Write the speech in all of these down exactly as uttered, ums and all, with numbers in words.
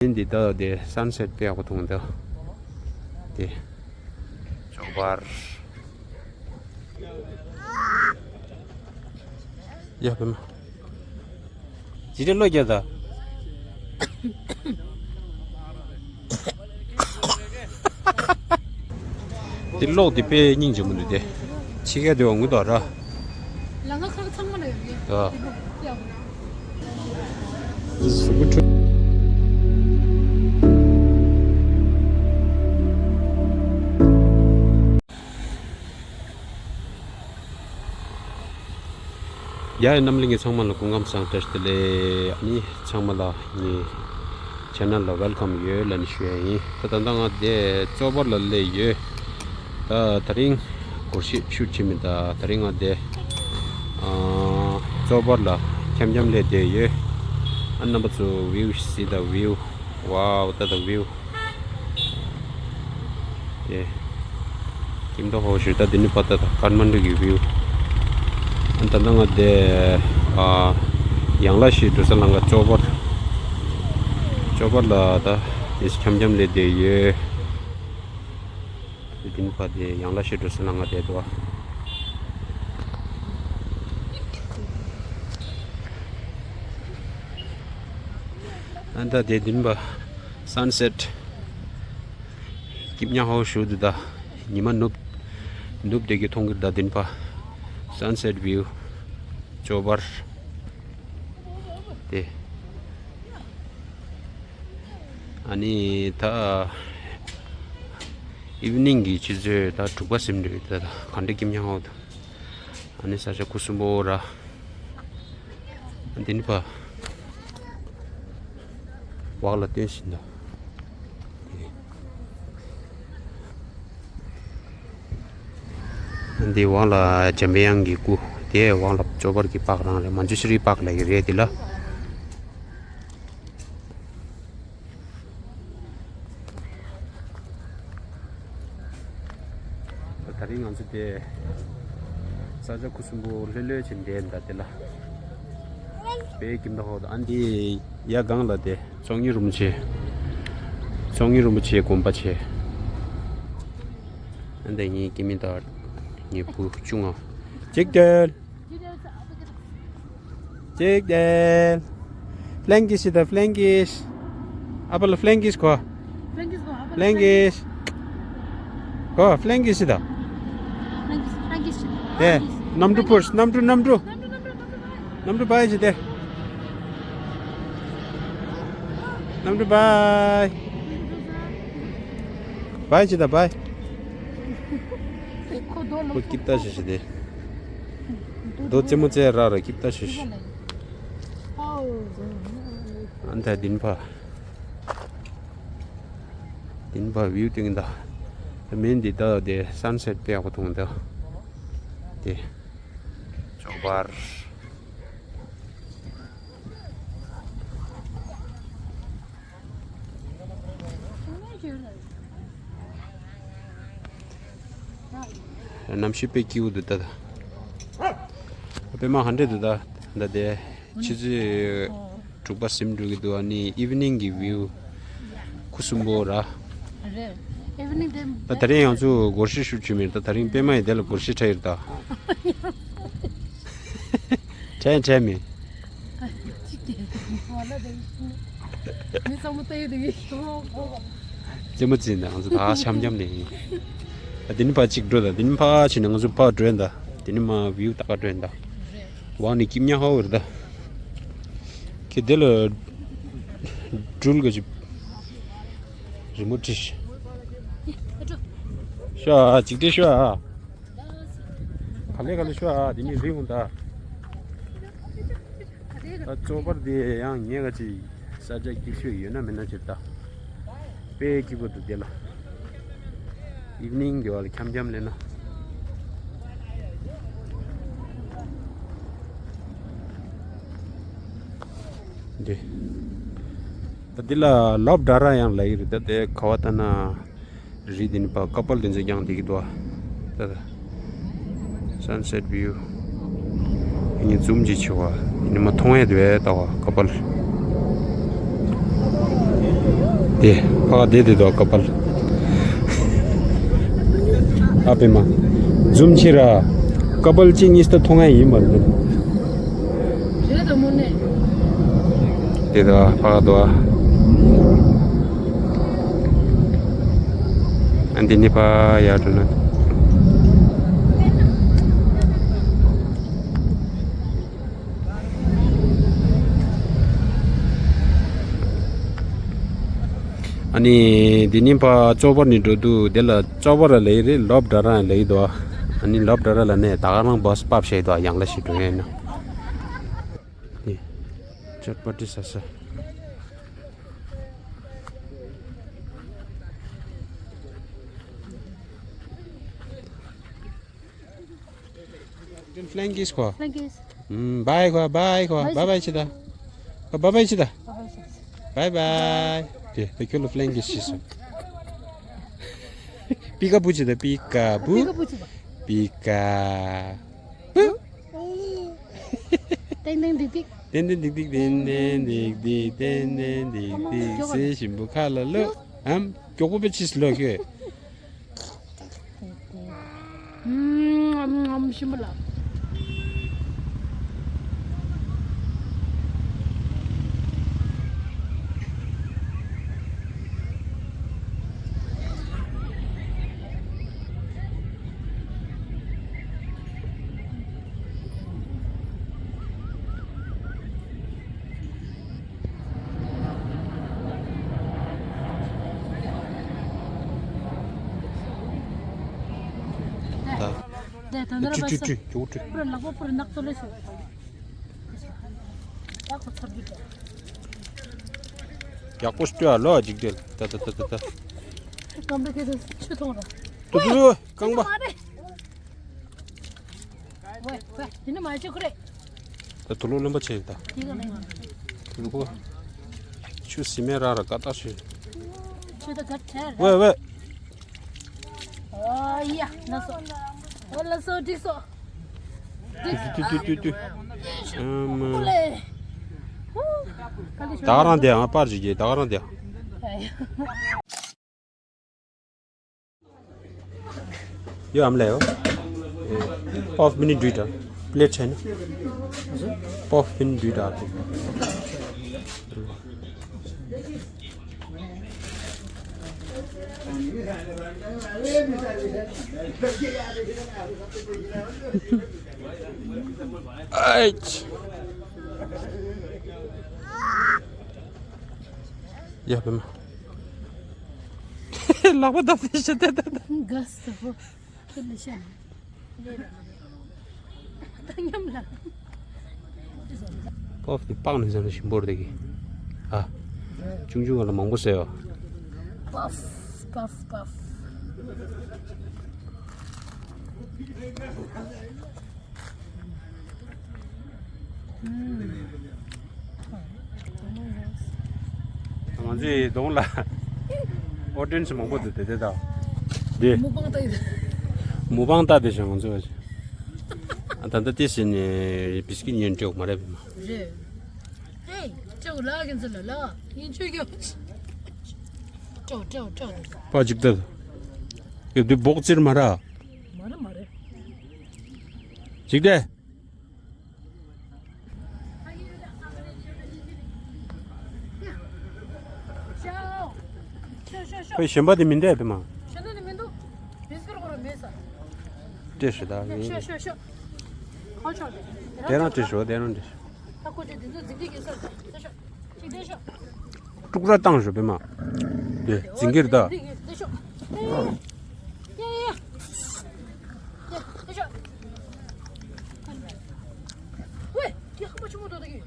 ཡིན། འདི་ལྟ་དེ་སན་སེཊ་དཔེ་ཡག་པོ་མཐོང་འདུག་དེ་ཇོ་བར། ཡ་ཕེ་མ། ཇི་འདྲ་བློ་རྒྱག་ད། དེ་གློག་དེ་དཔེ་སྙིང་རྗེ་མོ་འདུག་དེ། ཕྱི་རྒྱལ་དེ་བ་ངུ་དོ་ར། ལ་ང་ཁག་ཚང་མ་ལ་ཡོད་ཡོད། ཨ། ཡག་པོ་ཡག་པོ། ཡ་ཡ། རྣམ་གླིང་གི་ཚང་མ་ལ་སྐུ་ཁམས་བཟང་བཀྲ་ཤིས་བདེ་ལེགས། ཨ་ནི་ཚང་མ་ལ་ངའི་ཆེ་ནལ་ལ་ཝེལ་ཀམ་ཡོད་ལབ་ནས་ཞུ་ཡ་ཡིན། ད་ད་ལྟ་ང་དེ་ཙོ་པར་ལ་སླེབས་ཡོད། ད་ད་རིང་སྒོར་གཞས་ཤུཊ་བྱེད་མི་ད། ད་རིང་ང་དེ་ཨ་ཙོ་པར་ལ་འཁྱམ་འཁྱམ་སླེབས་བསྡད་ཡོད། ཨ་རྣམ་པ་ཚོ་ཝིའུ་གཟིགས་དང་། ཝིའུ། ཝའོ། ད་ད་ཝིའུ་དེ་ཀིམ་ཏོ་ཧོ་ཞུ། ད་དེ་ནི་པ་ད་ད་ཀཱ་ཐ་མན་ཌུ་གི་ཝིའུ། ཨ་ད་ལྟ་ང་དེ་ཨ་ཡང་ལ་ཤི་འགྲོ་ས་ལམ་ཁ་ཙོ་པར། ཙོ་པར་ལ་ད་དེ་འཁྱམ་འཁྱམ་སླེབས་བསྡད་ཡོད། དེ་ནི་པ་དེ་ཡང་ལ་ཤི་འགྲོ་ས་ལམ་ཁ་བསྡད་འདུག་ཨ་ད་དེ་དེ་ནི་པ་སན་སེཊ། སྐྱིད་ཉག་ཧོ་ཞུ་འདུག་ད། ཉི་མ་ནུབ་ནུབ་བསྡད་ཀྱི་མཐོང་གི་ད། དེ་ནི་པ་སན་སེཊ་ཝིའུ་ཙོ་པར་དེ། ཨ་ནི་ད་ཨིབ་ནིང་གི་ཆུ་ཚོད་ད་དྲུག་པ་ཟིན་འགྲོ་ཡི་ད། ད་ག་འདྲ་སྐྱིད་ཉག་ཧོ་འདུག་ཨ་ནི་ས་ཆ་ཁུ་སིམ་པོ་ར། འདི་ནི་པ་འོག་ལ་སྟོན་བཞིན་འདུག་འདི་འོག་ལ་འཇམ་དཔལ་དབྱངས་ཀྱི་སྐུ། དེ་འོག་ལ་ཙོ་པར་གྱི་པཱརྐ་རང་རེད། མན་ཇུ་ཤྲི་པཱརྐ་ལབ་ཀྱི་རེད་འདི་ལ། ད་རིང་ང་ཚོ་དེ་ས་ཆ་ཁུ་སིམ་པོ་ལྷོད་ལྷོད་བྱས་བསྡད་འདུག་དེ་ལ། དཔེ་སྐྱིད་མདོག་ཁ་པོ་འདུག་ཨ་འདི་ཡ་སྒང་ལ་དེ་ཚོགས་གཉིས་རིན་པོ་ཆེ། ཚོགས་གཉིས་རིན་པོ་ཆེའི་དགོན་པ་བྱས། ཨ་འདི་ངའི་སྐྱེ་དམན་དང་ངའི་བུ་ཆུང་ང་། ཅིག་སྟོན། ཅིག་སྟོན། ཕ་ལན་ཀིས་ཤི་ད། ཕ་ལན་ཀིས། ཨ་པ་ལ་ཕ་ལན་ཀིས་གོ། ཕ་ལན་ཀིས་གོ། ཨ་པ་ལ་ཕ་ལན་ཀིས། གོ་ཕ་ལན་ཀིས་ཤི་ད། ཕ་ལན་ཀིས། ཕ་ལན་ཀིས་ཤི་ད། དེ་གནམ་གྲུ་ཕུར། གནམ་གྲུ། གནམ་གྲུ། གནམ་གྲུ། གནམ་གྲུ། གནམ་གྲུ། གནམ་གྲུ་བའི་ཤི་དེ། གནམ་གྲུ་བའི། བའི་ཤི་ད་བའི། ཁོ་སྐྱིད་ད་ཤི་ཤི་དེ། རྡོ་རྩེ་མོ་རྩེ་ར་ར་སྐྱིད་ད་ཤི་ཤི། ཨ་འདི་ནི་པ། དེ་ནི་པ་ཝིའུ་སྟོན་གྱི་འདུག་མིན་འདི་ད་དེ་སན་སེཊ་དཔེ་ཡག་པོ་མཐོང་འདུག་དེ་ཙོ་པར། གནམ་གཤིས་དཔེ་སྐྱིད་པོ་འདུག་ད། ད་དཔེ་མ་ཧན་འདྲེ་འདུག་ད། ད་དེ་ཆུ་ཚོད་དྲུག་པ་ཟིན་འགྲོ་གི་འདུག་ཨ་ནི་ཨིབ་ནིང་གི་ཝིའུ་ཁུ་སིམ་པོ་ར། རེད། ཨིབ་ནིང་དེ། ད་ད་རིང་ང་ཚོ་སྒོར་གཞས་ཤུཊ་བྱེད་མི་རེད། ད་ད་རིང་པད་མ་ཡིས་དེ་ལ་སྒོར་གཞས་འཁྲབ་ཡོད་རེད་ད། འཁྲབ་འཁྲབ་མི། ཅིག་དེ་མ་ལ་དེ་མི་ཚང་མ་ལྟ་ཡོད་དེ། རྩེད་མོ་རྩེ་ནས་ང་ཚོ་ད་འཆམ་འཆམ་ནས་ཡིན། ད་དེ་ནི་ཕར་གཅིག་འགྲོ་ད། དེ་ནི་ཕར་ཕྱིན་ནས་ང་ཚོ་ཕར་འགྲོ་ཡིན་ད། དེ་ནི་མར་ཝིའུ་ལྟ་ག་འགྲོ་ཡིན་ད། འོག་ནས་སྐྱིད་ཉག་ཧོ་ཡོད་རེད་ད། ཁྱེད་དེ་ལ་འགྲུལ་ག་ཅིག་རི་མོ་བྲིས། ཤོག་ཨ། གཅིག་སྒྲིལ་ཤོག་ཨ། ག་ལེ་ག་ལེ་ཤོག་ཨ། དེ་ནི་རི་ཧུང་ད། ད་ཙོ་པར་དེ་ཡང་ཉེ་ག་ཅིག་ས་ཆ་སྐྱིད་ཤོས་ཡོད་ན་མེད་ན་ཅིག་ད། དཔེ་སྐྱིད་པོ་འདུག་དེ་ལ། ཨིབ་ནིང་གི་བར་ལ་འཁྱམ་འཁྱམ་ལེན་ན། འདི། ད་འདི་ལ་ལོབ་ཌ་ར་ཡང་ལབ་ཀྱི་རེད། ད་དེ་ག་བ་ལྟ་ན། རི་འདི་ནི་པ་ཀ་པལ་དེ་ཚོ་རྐྱང་བསྡད་ཀྱི་འདུག་ཨ། ད་ད། སན་སེཊ་ཝིའུ། ཨ་ནི་ཛུམ་ཅིག་བྱེད་པ། ཨ་ནི་མ་མཐོང་ཡས་འདུག་ཨེ། ལྟ་བ་ཀ་པལ། དེ་ཕ་ག་དེ་དེ་དོ་ཀ་པལ། ཨ་པེ་མ། ཛུམ་ཆི་ར། ཀ་པལ་གཅིག་གཉིས་ད་མཐོང་ཡ་ཡིན་པ་འདུག་རེད་དོ་མོ་ནས། དེ་དོ་ཕ་ག་དོ། ཨ་འདི་ནི་ཕ་ཡ་དོ་ན། ཨ་ནི་འདི་ཉིན་པ་ཅོ་པར་ནི་འགྲོ་དུས་དེ་ལ་ཅོ་པར་ལ་ལེགས་རེད། ལོབ་འདྲ་རང་ལེགས་འདུག་ཨ་ནི་ལོབ་འདྲ་ར་ལ་ནས་ད་ག་རང་བྷ་སི་པབ་བྱས་འདུག་ཡང་ལ་ཞིག་འགྲོ་ཡས་ན། ནི་ཅོ་པར་ཏི་ས་ས། Flying kiss ཁོ། Flying kiss. ཨུམ། བའི་ཁོ། བའི་ཁོ། བའི་བའི་བའི་ཆི་ད། ཁོ་བའི་བའི་ཆི་ད། བའི་བའི། དེ་དེ་ཁྱོད་ལ་flying kiss ཞིག་སོང་། པི་ཀ་བུ་ཆི་ད། པི་ཀ་བུ། པི་ཀ་བུ་ཆི་ད། པི་ཀ་བུ། ཏན་ཏན་ཏིག་ཏིག་ཏན་ཏན་ཏིག་ཏིག་ཏན་ཏན་ཏིག་ཏིག་ཏན་ཏན་ཏིག་ཏིག་ཟེར་བཞིན་པོ་ཁ་ལ་ལོ། ཨམ། མགྱོགས་པོ་པའི་ཕྱིས་ལོ་ཁྱོད། ཨམ་ཨམ་ཨམ་ཞིམ་པོ་ལ། ད། ད་ད་ད་ཅུ་ཅུ་ཅུ་ཅུ་ཅུ། པུར་ལག་པ་པུར་ནག་ཚོ་ལས་སུ། ད་ཁོ་ཚར་རྒྱུ་ད། ཡག་པོ་སྤྲོད་ཨ་ལོ་འཇིག་རྟེན། ད་ད་ད་ད་ད། སྐམ་པའི་ཁྱེད་ཚོ་ཆུ་འཐུང་ར། ཏུ་ཏུ་ཏུ་རྐང་པ། མ་རེད། ཝེ་ཝེ། དེ་ནི་མ་བྱེད་ཁོ་རེད། ད་དུ་ལོ་རློན་པ་བྱས་ད། དེ་ག་ལ་ཡང་། དུ་ལོ་གོ། ཆུ་སི་མེ་ར་ར་ཀ་ཏ་ཤི། ཆུ་ད་ག་ཐལ། ཝེ་ཝེ། ཨ་ཡ། ལ་སོ། ཨོ་ལ་སོ་འགྲིག་སོ། འགྲིག་སོ། ཏུ་ཏུ་ཏུ་ཏུ་ཏུ། ཨ་མ། ཨོ་ལེ། ཧུ། ད་ག་རང་དེ་ཨང་པར་ཞིག་གི་ད་ག་རང་དེ་ཨང་། ཡོད་ཨམ་ལས་ཡོད། པོབ་མི་ནི་འདུས་ད། པླེཊ་ཆེ་ན། པོབ་མི་ནི་འདུས་ད། ཨེ་ཅི། ཡ་བེ་མ། ལག་པ་བརྡབས་ཏེ་ཤི་ད་ད་ད། ག་ས་བོ། ཁྱོད་ལ་ཤ་ནི། ལས་ར་མ་རེད། ད་མཉམ་ལ། པོབ་དེ་པགས་ནས་ཟ་ན་ཞིམ་པོ་རེད་གི། ཨ། ཆུང་ཆུང་ང་ལ་མང་པོ་ཟེར་བ། པབ། པབ། པབ། ང་ཚོའི་གདོང་ལ་ཨོ་ཌི་ཡེན་སི་མང་པོ་འདུག་དེ་དེ་དང་། དེ། མུག་པང་ལྟ་ཡི། མུག་པང་ལྟ་དེ་བཞིན་ང་ཚོ། ད་ལྟ་དེ་ཟིན་ནས་བིས་ཀིཊ་ཉོས་སྤྲད་མ་རེད་པས་མ། རེད། ཧེ། སྤྲད་ལ་གིན་ཚུ་ལ་ལ་ཡིན་ཆོས་ཀྱང་། སྤྲད་སྤྲད་སྤྲད། པ་ཅིག་ལྟ། ཡོད་དུས་སྦོག་ཙིར་མ་ར། མ་རེད་མ་རེད། ཅིག་ལྟ། ཁོས་གཞན་པ་དེ་མི་འདྲ་བས་མ། གཞན་པ་དེ་མི་འདུག་བིས་ཀིཊ་ཁོ་རང་མེད་ས། སྤྲད་ཤོག་ད། ཤོག་ཤོག་ཤོག་ཁོ་ཆོག་དེ་རང་སྤྲད་ཤོག་དེ་རང་སྤྲད་ཤོག་ད་ཁོ་ཆོ་དེ་ཚོ་འཛིང་རྒྱུ་ཡིན་ས། སྤྲད་ཤོག་ཅིག་སྤྲད་ཤོག་དཀྲུག་ར་བཏང་ཤོག་བེ་མ། དེ་འཛིང་གི་རེད་ད། འཛིང་གི་རེད། སྤྲད་ཤོག་ཡ་ཡ་ཡ། ཡ་ཡ་ཤོག་ཝེ། ཡ་ཧམ་པ་ཆུང་མོ་དོ་ད་གི།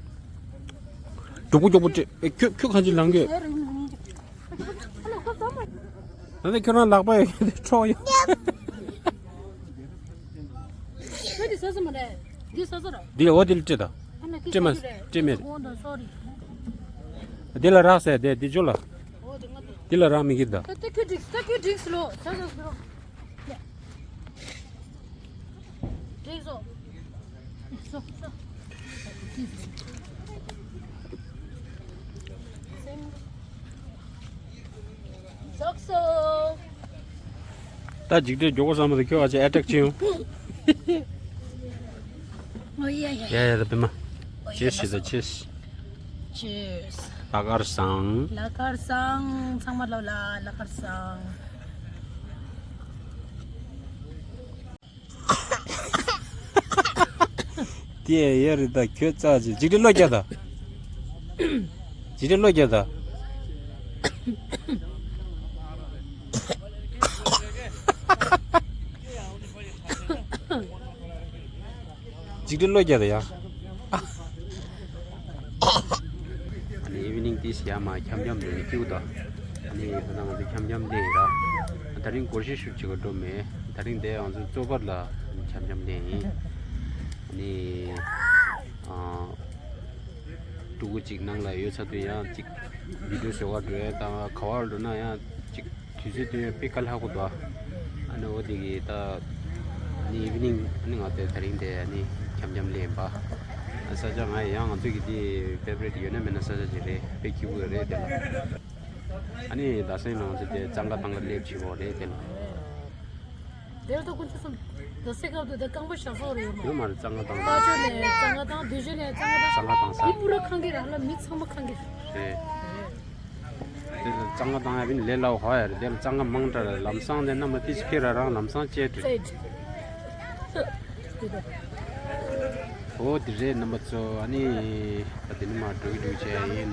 མགྱོགས་པོ་མགྱོགས་པོ་སྤྲད། ཨེ་ཁྱོད་ཁྱོད་གང་ཅི་ལངས་གི། ཨ་ལ་ཁོ་ཙམ་མ། ད་ནི་ཁྱོད་རང་ལག་པ་ཡོད་ཁྱོད་འཕྲོག་ཡོད། ཁྱོད་འདི་ཟ་ས་མ་རེད། འདི་ཟ་ས་ར། འདི་འོ་དེ་ལ་སྤྲད་ད། ཨ་ན་ཁྱོད་སྤྲད་མ་ཟ་ས་རེད། སྤྲད་མེད། འོ་ད་སོ་རི། འདི་ལ་རག་ཟེར་དེ་འདི་འཇོ་ལ། འོ་དེ་ང་དེ། འདི་ལ་རག་མི་གིར་ད། ད་ད་ཁྱོད་འགྲིག་ད་ཁྱོད་འགྲིག་སོ་ལོ། ཟ་ཟ་ཟ་ལོ། ཡ། འགྲིག་སོ། སོ་སོ། སེམས། ད་འཇིགས་བྲལ་མགྱོགས་པོ་བསམ་མ་ཐག་ཁྱོད་ཨ་ཅེ་ཨེ་ཊེག་བྱེད་ཡོང་། ཨོ་ཡ་ཡ། ཡ་ཡ་ད་པད་མ། ཨོ་ཡ། ཅེས་ཞེས་ད་ཅེས། ཅེས། ལྷག་དཀར་བཟང་། ལྷག་དཀར་བཟང་། ཚང་མ་ལོ་ལ་ལྷག་དཀར་བཟང་། དེ་ཡ་རེད་ད་ཁྱོད་རྩ་ཅིག་འཇིགས་བྲལ་བློ་རྒྱག་ད། འཇིགས་བྲལ་བློ་རྒྱག་ད། འཇིགས་བྲལ་བློ་རྒྱག་ད་ཡ། ཨ་ནི་ཨི་ཝི་ནིང་ཏིས་ཡ་མ་འཁྱམ་འཁྱམ་འདུག་ནི་སྐྱིད་པོ་ད། ཨ་ནི་ད་ང་ཚོ་འཁྱམ་འཁྱམ་ལེན་ར། དེ་རིང་སྒོར་གཞས་ཤུགས་ཆེ་ག་འགྲོ་མེད། དེ་རིང་དེ་ང་ཚོ་གཙོ་བར་ལ་འཁྱམ་འཁྱམ་ལེན་ཡིན། ཨ་ནི། ཨ། ཕྲུ་གུ་གཅིག་ནང་ལ་ཡོད་ཚར་དུས་ཡང་གཅིག་བི་ཌིའོ་བཟོ་ག་འགྲོ་ཡ་དང་ག་བར་འགྲོ་ན་ཡང་གཅིག་དུས་ཚོད་དུས་དཔེ་དཀའ་ལས་ཁག་པོ་འདུག་ཨ་ནི་འོ་དེ་གི་ད་ཨ་ནི་ཨི་ཝི་ནིང་ཨ་ནི་ང་ཚོའི་དེ་རིང་དེ་ཨ་ནི་འཁྱམ་འཁྱམ་ལེན་པ། ཨ་ས་ཆ་ང་ཡང་ང་ཚོ་གི་དེ་ཕེ་ཝ་རི་ཊི་ཡོད་ན་མེད་ན་ས་ཆ་ཅིག་རེད། དཔེ་སྐྱིད་པོ་རེད་དེ་ལ། ཨ་ནི་ད་སེང་ནང་ཚོ་དེ་གཙང་ཁ་བཏང་ག་སླེབས་བྱེད་པོ་རེད་དེ་ལ། དེར་ད་ཀུན་ཆ་སམ། ད་སེ་སྐབས་དུ་ད་རྐང་པ་བཞག་སོང་རེད་ཡོད་མ། ཡོད་མ་རེད་གཙང་ཁ་བཏང་། ཕ་ཆོས་ནས་གཙང་ཁ་བཏང་། དུས་ཆེན་ནས་གཙང་ཁ་བཏང་། གཙང་ཁ་བཏང་ས། མི་པུ་ར་ཁང་གི་ར་ལ་མི་ཚང་མ་ཁང་གི་རེད། དེ་ལ་གཙང་ཁ་བཏང་ཡ་བིན་ལས་སླ་བོ་ཧ་ཡ་རེད། དེ་ལ་གཙང་ཁ་མང་དྲགས་རེད། ལམ་སང་དེ་རྣམས་ལ་ཏིས་ཁེ་ར་རང་ལམ་སང་བཅད་དྲི། ཨོ་དེ་རེད་རྣམ་པ་ཚོ། ཨ་ནི་ད་དེ་ནི་མ་འགྲོ་གི་འགྲོ་གི་བྱས་ཡིན།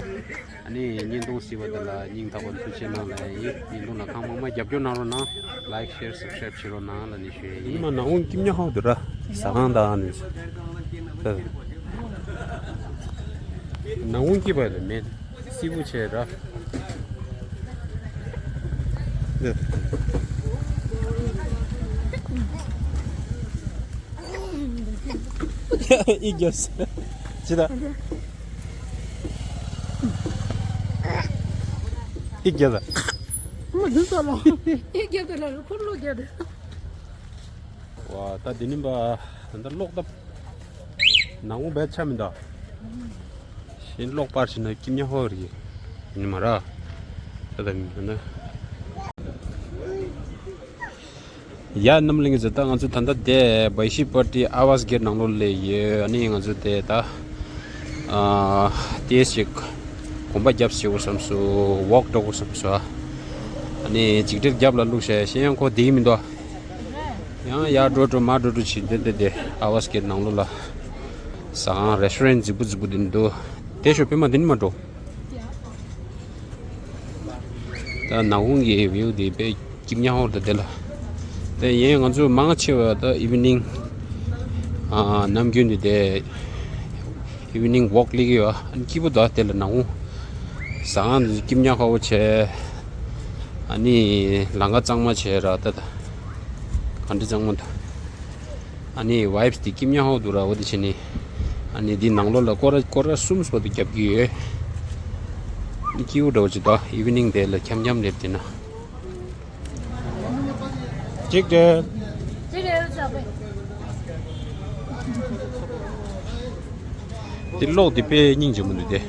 ཨ་ནི་བརྙན་ཐུང་གཟིགས་པ་དེ་ལ་སྙིང་ཐག་པ་ཐུགས་རྗེ་གནང་ལ་ཡིན། བརྙན་ཐུང་ལ་གང་མང་མང་རྒྱབ་སྐྱོར་གནང་རོགས་གནང་། ལའིཀ་ཤེར་སབ་སི་ཀ་རའིབ་བྱེད་རོགས་གནང་ལ་ནི་ཞུ་ཡ་ཡིན། ཨ་ནི་མ་ནང་ཧུང་སྐྱིད་ཉག་ཧོག་དུ་ར་ཟ་ཁང་དང་ཨ་ནི་ནང་ཧུང་སྐྱིད་པ་ལ་མེད། སི་བུ་ཆེ་ར། ཨི་རྒྱབ་སི། ཅི་ད། ཨི་རྒྱབ་ད། མ་འདུག་ས་ལོ། ཨི་རྒྱབ་ད་ལ་ཁོར་ལོ་རྒྱབ་ད། ཝ་ད་འདི་ནི་པ། ད་ལྟ་གློག་ད། ནང་ཁོང་བས་ཆ་མི་འདུག་ཤིན་ལོག་པར་ཕྱིན་ན་སྐྱིད་ཉག་ཧོ་རེད། ཡིན་མ་ར། ད་ད་མི་ན། ཡ་རྣམ་གླིང་གི་ཟེར་ད་ང་ཚོ་ད་ལྟ་དེ་བའི་ཤི་པར་ཏི་ཨ་ཝཱས་གེ་ཊི་ནང་ལོགས་ལ་ཡོད། ཨ་ནི་ང་ཚོ་དེ་ད་ཨ་ཏེས་ཅིག་གོམ་པ་རྒྱབ་ཞེས་བསམ་སོ། ཝོག་འགྲོ་དགོས་བསམ་སོ། ཨ་ནི་འཇིགས་བྲལ་རྒྱབ་ལ་བླུགས་བྱས་ཤེས་ཡང་ཁོ་བསྡད་མི་འདུག་ཡང་ཡར་འགྲོ་འགྲོ་མར་འགྲོ་འགྲོ་བྱེད་དེ་དེ་དེ་ཨ་ཝཱས་གེ་ཊི་ནང་ལོགས་ལ་ཟ་ཁང་རེ་སི་ཊོ་རན་ཊི་རྫིག་པོ་རྫིག་པོ་དེ་འདུག་དེ་ཤོད་པད་མ་དེ་ནི་མ་འགྲོ། ད་ནག་ཁུང་གི་བིའུ་དེ་དཔེ་སྐྱིད་ཉག་ཧོར་དུ་དེ་ལ། དེ་ཡིན་ང་ཚོ་མང་ཆེ་བ་ད་ཨི་ཝི་ནིང་ཨ་ནམ་རྒྱུན་དུ་དེ་ཨི་ཝི་ནིང་ཝོག་སླེབས་ཀྱི་ཡོད། ཨ་ནི་སྐྱིད་པོ་འདུག་དེ་ལ་ནག་ཁུང་ཟ་ཁང་དེ་ཚོ་སྐྱིད་ཉག་ཧོར་བྱས། ཨ་ནི་ལམ་ཁ་གཙང་མ་བྱས་ར་ད་ད་ག་འདྲ་གཙང་མ་འདུག་ཨ་ནི་ཝའིབ་སི་དེ་སྐྱིད་ཉག་ཧོར་འདུག་ར། འོ་དེ་བྱས་ནས་ཨ་ནི་དེ་ནང་ལོགས་ལ་སྐོར་ར་སྐོར་ར་གསུམ་སོགས་དེ་རྒྱབ་ཀྱི་ཡོད། ཨ་ནི་སྐྱིད་པོ་འདྲ་བོ་ཅིག་འདུག་ཨི་ཝི་ནིང་དེ་ལ་འཁྱམ་འཁྱམ་སླེབས་དེ་ན། གཅིག་དེ། དེ་གློག་དེ་དཔེ་སྙིང་རྗེ་མོ་འདུག་དེ།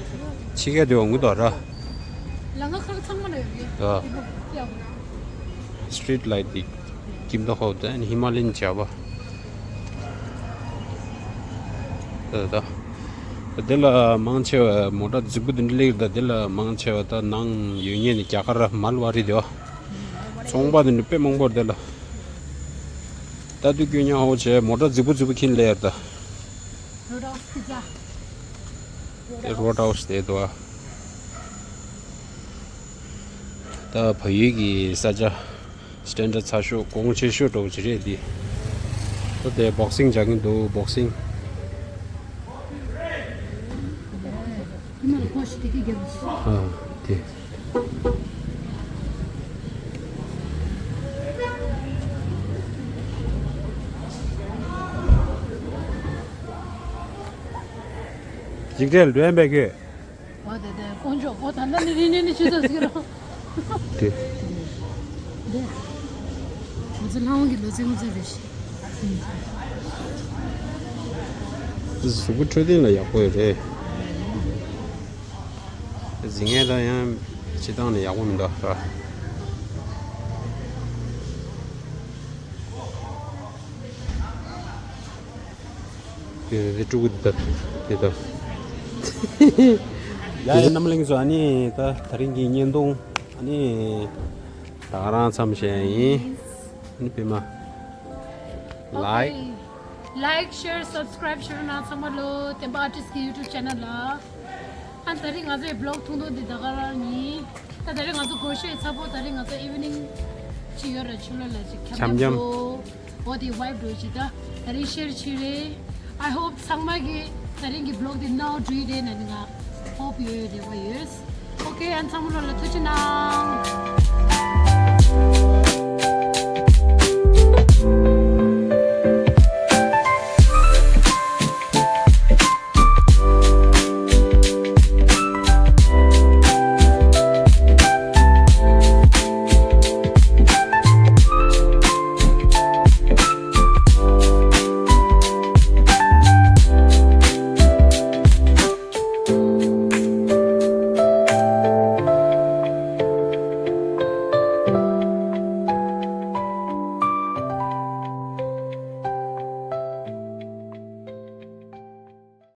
ཕྱི་རྒྱལ་དུ་ཡོང་གི་འདུག་ར། ལམ་ཁ་ཁག་ཚང་མ་ལ་ཡོད་རེད། ཨ། སི་ཊི་རིཊ་ལའིཊ་དེ་སྐྱིད་མདོག་ཁ་པོ་དང་ཧི་མ་ལ་ཡན་བྱ་བ། ད་ད། དེ་ལ་མང་ཆེ་བ་མོ་ཊ་རྫིག་པོ་དེ་འདྲ་སླེབས་ད། དེ་ལ་མང་ཆེ་བ་ད་ནང་ཡོད་མཁན་ནི་རྒྱ་གར་མལ་བ་རི་དེ་བ། ཚོང་པ་དེ་འདྲ་དཔེ་མང་པོ་རེད་དེ་ལ། ད་དུས་རྒྱུན་ཉག་ཧོ་བྱས་མོ་ཊ་རྫིག་པོ་རྫིག་པོ་ཁྱེར་སླེབས་ད། རོ་ཌ་ཧའུ་སི་དེ་ད། དེ་རོ་ཌ་ཧའུ་སི་དེ་དོ། ད་བལ་ཡུལ་གྱི་ས་ཆ་སི་ཊན་ཌར་ཌི་ཚ་ཤོས་གོང་ཆེ་ཤོས་འདྲ་བོ་ཅིག་རེད་འདི། ད་དེ་བོག་སིང་རྒྱག་གིན་འདུག་བོག་སིང་། ཨ་དེ། འཇིགས་བྲལ་འགྲོ་ཡ་མེད་གི། འོ་དེ་དེ་དཀོན་མཆོག་གོ་ད་ལྟ་ནི་རི་ནི་ནི་ཆུ་ཚོད་ཟིག་རོ། དེ། དེ། ང་ཚོ་ལྷ་དབང་གི་ལོ་ཚིགས་ངོ་ཚ་རེད་ཤི། གཟུགས་པོ་འཕྲོད་བསྟེན་ལ་ཡག་པོ་ཡོད་རེད། གཟིགས་ངན་དང་ཡང་སྤྱི་བཏང་ནས་ཡག་པོ་མི་འདུག་ར། དེ་དེ་ཕྲུ་གུ་དེ་ད་དེ་ད། ཡ་ཡ་རྣམ་གླིང་ཚོ། ཨ་ནི་ད་དེ་རིང་གི་བརྙན་ཐུང་ཨ་ནི་ད་ག་རང་མཚམས་བཞག་ཡིན། ཨ་ནི་པད་མ། like, like, share, subscribe ཞུ་རོགས་གནང་ཚང་མ་ལོ། བསྟན་པ་ཨར་ཊིསི་གི་ཡུ་ཊུབ་ཆེ་ནལ་ལ། ཨ་ད་རིང་ང་ཚོའི་བི་ལོག་ཐུང་ཐུང་འདི་ད་ག་རང་ཡིན། ད་ད་རིང་ང་ཚོ་སྒོར་གཞས་ཚ་པོ། ད་རིང་ང་ཚོ་ཨི་ཝི་ནིང་ཅིག་ཡོད་ར། ཆུ་ལ་ལ་ཅིག་འཁྱམ་འཁྱམ་འཁྱམ་འཁྱམ་འགྲོ། འོ་དེ་ཝའིབ་འགྲོ་ཅིག་ད་ད་རིང་ཤེར་ཆི་རེད། I hope ཚང་མ་གི་ད་རིང་གི་བི་ལོག་འདི་ནོར་འཁྲུལ་རེད་ན་ནི་ང་ཧོབ་ཡོད་རེ་བ་ཡོད། ཨོ་ཁེ། ཨ་ཚང་མ་ལོ་ལ་ཐུགས་རྗེ་གནང་།